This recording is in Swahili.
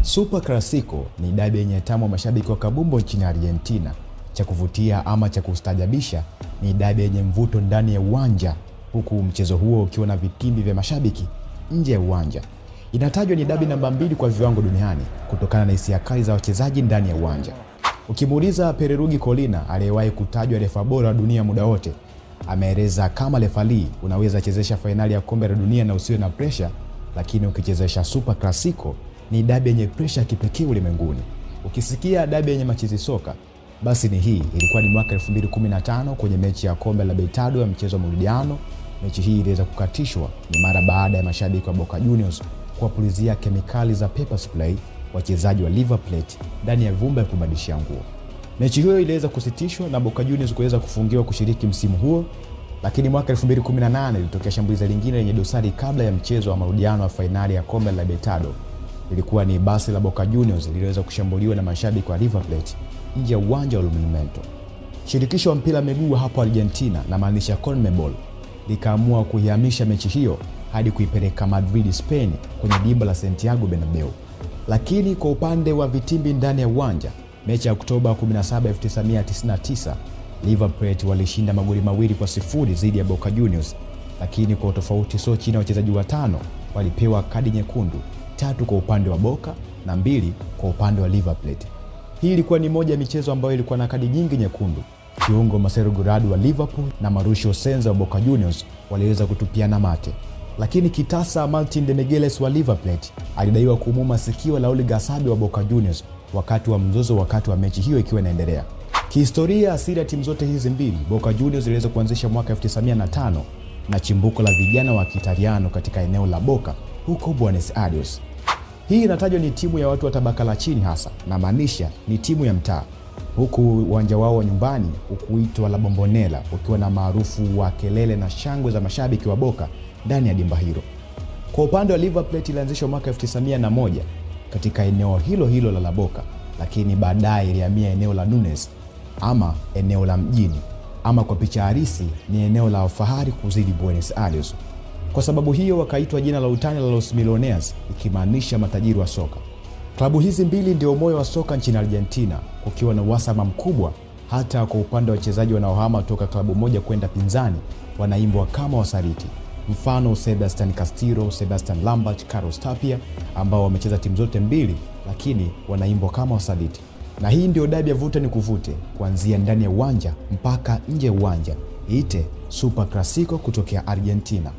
Super Clasico ni dabi yenye tamu wa mashabiki wa kabumbu nchini Argentina. Cha kuvutia ama cha kustajabisha ni dabi yenye mvuto ndani ya uwanja, huku mchezo huo ukiwa na vitimbi vya mashabiki nje ya uwanja. Inatajwa ni dabi namba 2 kwa viwango duniani kutokana na hisia kali za wachezaji ndani ya uwanja. Ukimuuliza Pererugi Colina aliyewahi kutajwa refa bora wa dunia muda wote, ameeleza kama refali unaweza chezesha fainali ya kombe la dunia na usiwe na pressure, lakini ukichezesha Super Clasico ni dabi yenye pressure kipekee ulimwenguni. Ukisikia dabi yenye machizi soka, basi ni hii. Ilikuwa ni mwaka 2015 kwenye mechi ya kombe la Libertadores ya mchezo wa marudiano. Mechi hii iliweza kukatishwa ni mara baada ya mashabiki wa Boca Juniors kuwapulizia kemikali za pepper spray wachezaji wa River Plate ndani ya vyumba vya kubadilishia nguo. Mechi hiyo iliweza kusitishwa na Boca Juniors kuweza kufungiwa kushiriki msimu huo. Lakini mwaka 2018 ilitokea shambulizi lingine lenye dosari kabla ya mchezo wa marudiano wa fainali ya kombe la Libertadores. Ilikuwa ni basi la Boca Juniors liliweza kushambuliwa na mashabiki wa River Plate nje ya uwanja wa Monumento. Shirikisho la mpira miguu hapo Argentina na maanisha CONMEBOL likaamua kuihamisha mechi hiyo hadi kuipeleka Madrid, Spain kwenye dimba la Santiago Bernabeu. Lakini kwa upande wa vitimbi ndani ya uwanja, mechi ya Oktoba 17, 1999 River Plate walishinda magoli 2-0 dhidi ya Boca Juniors, lakini kwa tofauti sio chini ya wachezaji 5 walipewa kadi nyekundu, 3 kwa upande wa Boca na 2 kwa upande wa River Plate. Hii ilikuwa ni moja ya michezo ambayo ilikuwa na kadi nyingi nyekundu. Kiungo Marcelo Gallardo wa Liverpool na Mauricio Senza wa Boca Juniors waliweza kutupiana mate. Lakini kitasa Martin de Migueles wa River Plate alidaiwa kuumuma sikio la Raul Gasabi wa Boca Juniors wakati wa mzozo wakati wa mechi hiyo ikiwa inaendelea. Kihistoria, asili ya timu zote hizi mbili, Boca Juniors iliweza kuanzisha mwaka 1905 na chimbuko la vijana wa Kiitaliano katika eneo la Boca huko Buenos Aires. Hii inatajwa ni timu ya watu wa tabaka la chini hasa, na maanisha ni timu ya mtaa, huku uwanja wao wa nyumbani ukuitwa La Bombonera ukiwa na maarufu wa kelele na shangwe za mashabiki wa Boca ndani ya dimba hilo. Kwa upande wa River Plate ilianzishwa mwaka 1901 katika eneo hilo hilo la La Boca, lakini baadaye ilihamia eneo la Nunes ama eneo la mjini, ama kwa picha halisi ni eneo la fahari kuzidi Buenos Aires. Kwa sababu hiyo wakaitwa jina la utani la Los Millionaires, ikimaanisha matajiri wa soka. Klabu hizi mbili ndio moyo wa soka nchini Argentina, kukiwa na uhasama mkubwa hata kwa upande wa wachezaji wanaohama toka klabu moja kwenda pinzani wanaimbwa kama wasaliti. Mfano Sebastian Castillo, Sebastian Lambert, Carlos Tapia ambao wamecheza timu zote mbili lakini wanaimbwa kama wasaliti. Na hii ndio dabi ya vuta ni kuvute kuanzia ndani ya uwanja mpaka nje ya uwanja. Iite Super Clasico kutokea Argentina.